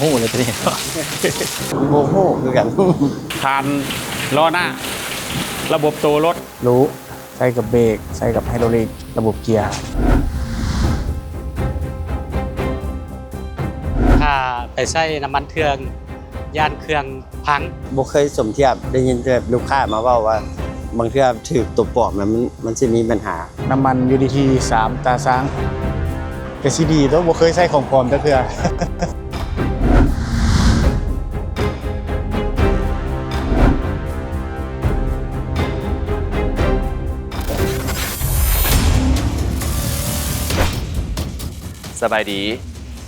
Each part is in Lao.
ຮູ້ເລີຍໂຕນີ້ ບໍ່ຮູ້ຄືກັນ. ຄານລໍ້ໜ້າ ລະບົບໂຕລົດ. ຮູ້ ໃຊ້ກັບເບຣກ ໃຊ້ກັບໄຮໂດຣລິກ ລະບົບເກຍ. ຖ້າໄປໃຊ້ນ້ຳມັນເຖື່ອນ ຢ້ານເຄື່ອງພັງ. ບໍ່ເຄີຍສົມທຽບ ໄດ້ຍິນແຕ່ລູກຄ້າມາເວົ້າວ່າ ບາງເທື່ອຖືກໂຕປອມ ມັນ ມັນຊິມີບັນຫາ. ນ້ຳມັນຢູດີທີສາມຕາຊ້າງ ກະຊິດີໂຕ ບໍ່ເຄີຍໃຊ້ຂອງປອມຈັກເທື່ອ. ສະບາຍດີ.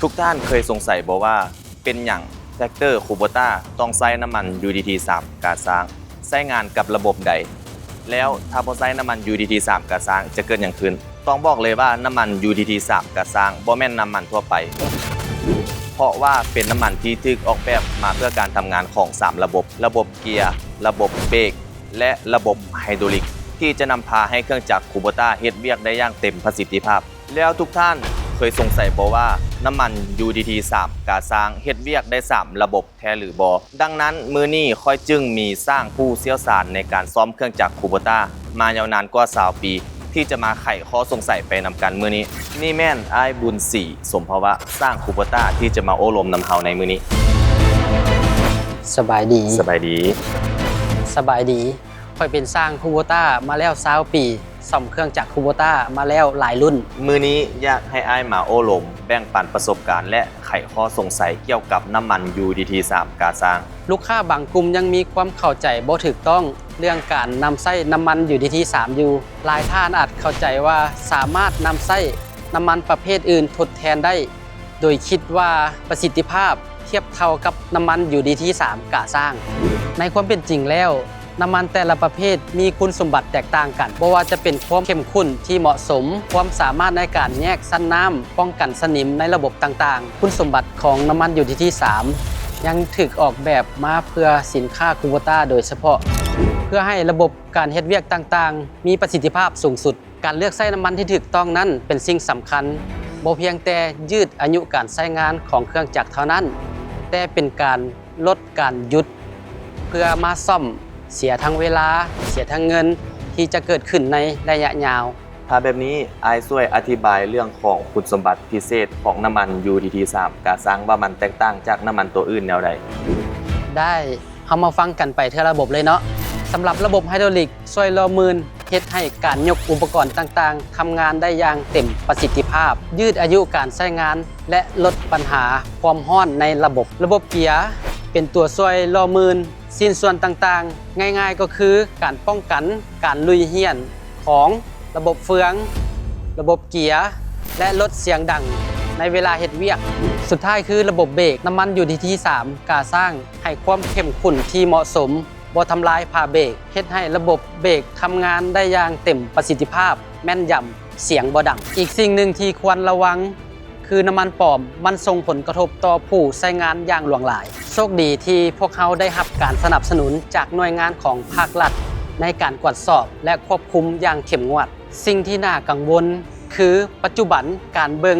ທຸກທ່ານເຄີຍສົງໄສບໍ່ວ່າ ເປັນຫຍັງແທຣັກເຕີຄູໂບຕ້າຕ້ອງໃຊ້ນ້ຳມັນຢູດີທີສາມກາຊ້າງ ໃຊ້ງານກັບລະບົບໃດ? ແລ້ວຖ້າບໍ່ໃຊ້ນ້ຳມັນຢູດີທີສາມກາຊ້າງ ຈະເກີດຫຍັງຂຶ້ນ? ຕ້ອງບອກເລີຍວ່າ ນ້ຳມັນຢູດີທີສາມກາຊ້າງບໍ່ແມ່ນນ້ຳມັນທົ່ວໄປ ເພາະວ່າເປັນນ້ຳມັນທີ່ຖືກອອກແບບມາເພື່ອການທຳງານຂອງສາມລະບົບ, ລະບົບເກຍ, ລະບົບເບຣກ ແລະ ລະບົບໄຮໂດຣລິກ ທີ່ຈະນຳພາໃຫ້ເຄື່ອງຈັກຄູໂບຕ້າເຮັດວຽກໄດ້ຢ່າງເຕັມປະສິດທິພາບ. ແລ້ວທຸກທ່ານເຄີຍສົງໄສບໍ່ວ່າ ນ້ຳມັນຢູດີທີສາມກາຊ້າງເຮັດວຽກໄດ້ສາມລະບົບແທ້ຫຼືບໍ່? ດັ່ງນັ້ນ ມື້ນີ້ຂ້ອຍຈຶ່ງມີຊ່າງຜູ້ຊ່ຽວຊານໃນການສ້ອມເຄື່ອງຈັກຄູໂບຕ້າມາຍາວນານກວ່າຊາວປີ ທີ່ຈະມາໄຂຂໍ້ສົງໄສໄປນຳກັນມື້ນີ້. ນີ້ແມ່ນອ້າຍບຸນສີ ສົມພາວະ ຊ່າງຄູໂບຕ້າ ທີ່ຈະມາໂອ້ລົມນຳເຮົາໃນມື້ນີ້. ສະບາຍດີ. ສະບາຍດີ. ສະບາຍດີ. ຂ້ອຍເປັນຊ່າງຄູໂບຕ້າມາແລ້ວຊາວປີ, ສ້ອມເຄື່ອງຈັກຄູໂບຕ້າມາແລ້ວຫຼາຍລຸ້ນ. ມື້ນີ້ຢາກໃຫ້ອ້າຍມາໂອ້ລົມ, ແບ່ງປັນປະສົບການ ແລະ ໄຂຂໍ້ສົງໄສກ່ຽວກັບນ້ຳມັນຢູດີທີສາມກາຊ້າງ. ລູກຄ້າບາງກຸ່ມຍັງມີຄວາມເຂົ້າໃຈບໍ່ຖືກຕ້ອງເລື່ອງການນຳໃຊ້ນ້ຳມັນຢູດີທີສາມຢູ່. ຫຼາຍທ່ານອາດເຂົ້າໃຈວ່າສາມາດນຳໃຊ້ນ້ຳມັນປະເພດອື່ນທົດແທນໄດ້ ໂດຍຄິດວ່າປະສິດທິພາບທຽບເທົ່າກັບນ້ຳມັນຢູດີທີສາມກາຊ້າງ. ໃນຄວາມເປັນຈິງແລ້ວ, ນ້ຳມັນແຕ່ລະປະເພດມີຄຸນສົມບັດແຕກຕ່າງກັນ, ບໍ່ວ່າຈະເປັນຄວາມເຂັ້ມຂຸ້ນທີ່ເໝາະສົມ, ຄວາມສາມາດໃນການແຍກຊັ້ນນ້ຳ, ປ້ອງກັນສະໜິມໃນລະບົບຕ່າງໆ. ຄຸນສົມບັດຂອງນ້ຳມັນຢູດີທີສາມ ຍັງຖືກອອກແບບມາເພື່ອສິນຄ້າຄູໂບຕ້າໂດຍສະເພາະ, ເພື່ອໃຫ້ລະບົບການເຮັດວຽກຕ່າງໆ ມີປະສິດທິພາບສູງສຸດ. ການເລືອກໃຊ້ນ້ຳມັນທີ່ຖືກຕ້ອງນັ້ນເປັນສິ່ງສຳຄັນ, ບໍ່ພຽງແຕ່ຢືດອາຍຸການໃຊ້ງານຂອງເຄື່ອງຈັກເທົ່ານັ້ນ, ແຕ່ເປັນການລົດການຢຸດເພື່ອມາສ້ອມ, ເສຍທັງເວລາ, ເສຍທັງເງິນທີ່ຈະເກີດຂຶ້ນໃນໄລຍະຍາວ. ຖ້າແບບນີ້, ອ້າຍຊ່ວຍອະທິບາຍເລື່ອງຂອງຄຸນສົມບັດພິເສດຂອງນ້ຳມັນຢູດີທີສາມກາຊ້າງວ່າມັນແຕກຕ່າງຈາກນ້ຳມັນຕົວອື່ນແນວໃດ? ໄດ້. ເຮົາມາຟັງກັນໄປເທື່ອລະບົບເລີຍເນາະ. ສຳລັບລະບົບໄຮໂດຣລິກຊ່ວຍຫຼໍ່ໝື່ນ ເຮັດໃຫ້ການຍົກອຸປະກອນຕ່າງໆ ທຳງານໄດ້ຢ່າງເຕັມປະສິດທິພາບ, ຢືດອາຍຸການໃຊ້ງານ ແລະ ລົດບັນຫາຄວາມຮ້ອນໃນລະບົບ. ລະບົບເກຍເປັນຕົວຊ່ວຍຫຼໍ່ໝື່ນຊິ້ນສ່ວນຕ່າງໆ, ງ່າຍໆກໍຄືການປ້ອງກັນການຫຼຸຍຮ່ຽນຂອງລະບົບເຟືອງ, ລະບົບເກຍ ແລະ ລົດສຽງດັງໃນເວລາເຮັດວຽກ. ສຸດທ້າຍຄືລະບົບເບຣກ, ນ້ຳມັນຢູດີທີສາມກາຊ້າງ ໃຫ້ຄວາມເຂັ້ມຂຸ້ນທີ່ເໝາະສົມ, ບໍ່ທຳລາຍຜ້າເບກ, ເຮັດໃຫ້ລະບົບເບກທຳງານໄດ້ຢ່າງເຕັມປະສິດທິພາບ, ແມ່ນຢຳ, ສຽງບໍ່ດັງ. ອີກສິ່ງໜຶ່ງທີ່ຄວນລະວັງຄືນ້ຳມັນປອມ, ມັນສົ່ງຜົນກະທົບຕໍ່ຜູ້ໃຊ້ງານຢ່າງຫຼວງຫຼາຍ. ໂຊກດີທີ່ພວກເຮົາໄດ້ຮັບການສະໜັບສະໜູນຈາກໜ່ວຍງານຂອງພາກລັດໃນການກວດສອບ ແລະ ຄວບຄຸມຢ່າງເຂັ້ມງວດ. ສິ່ງທີ່ໜ້າກັງວົນຄື ປັດຈຸບັນການເບິ່ງ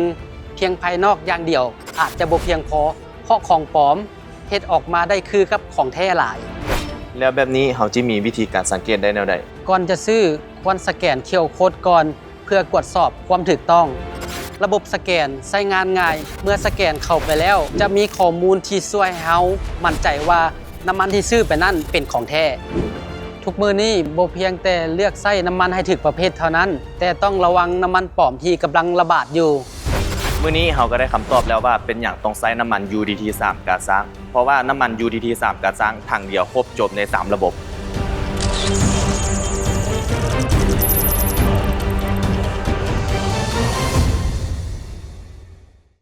ພຽງພາຍນອກຢ່າງດຽວອາດຈະບໍ່ພຽງພໍ, ເພາະຂອງປອມ ເຮັດອອກມາໄດ້ຄືກັບຂອງແທ້ຫຼາຍ. ແລ້ວແບບນີ້ເຮົາຈະມີວິທີການສັງເກດໄດ້ແນວໃດ? ກ່ອນຈະຊື້, ຄວນສະແກນຄິວໂຄດກ່ອນ ເພື່ອກວດສອບຄວາມຖືກຕ້ອງ. ລະບົບສະແກນໃຊ້ງານງ່າຍ, ເມື່ອສະແກນເຂົ້າໄປແລ້ວ ຈະມີຂໍ້ມູນທີ່ຊ່ວຍໃຫ້ເຮົາໝັ້ນໃຈວ່າ ນ້ຳມັນທີ່ຊື້ໄປນັ້ນເປັນຂອງແທ້. ທຸກມື້ນີ້ບໍ່ພຽງແຕ່ເລືອກໃຊ້ນ້ຳມັນໃຫ້ຖືກປະເພດເທົ່ານັ້ນ, ແຕ່ຕ້ອງລະວັງນ້ຳມັນປອມທີ່ກຳລັງລະບາດຢູ່. ມື້ນີ້ເຮົາກໍໄດ້ຄຳຕອບແລ້ວວ່າເປັນຫຍັງຕ້ອງໃຊ້ນ້ຳມັນຢູດີທີສາມກາຊ້າງ, ເພາະວ່ານ້ຳມັນຢູດີທີສາມກາຊ້າງຖັງດຽວຄົບຈົບໃນສາມລະບົບ.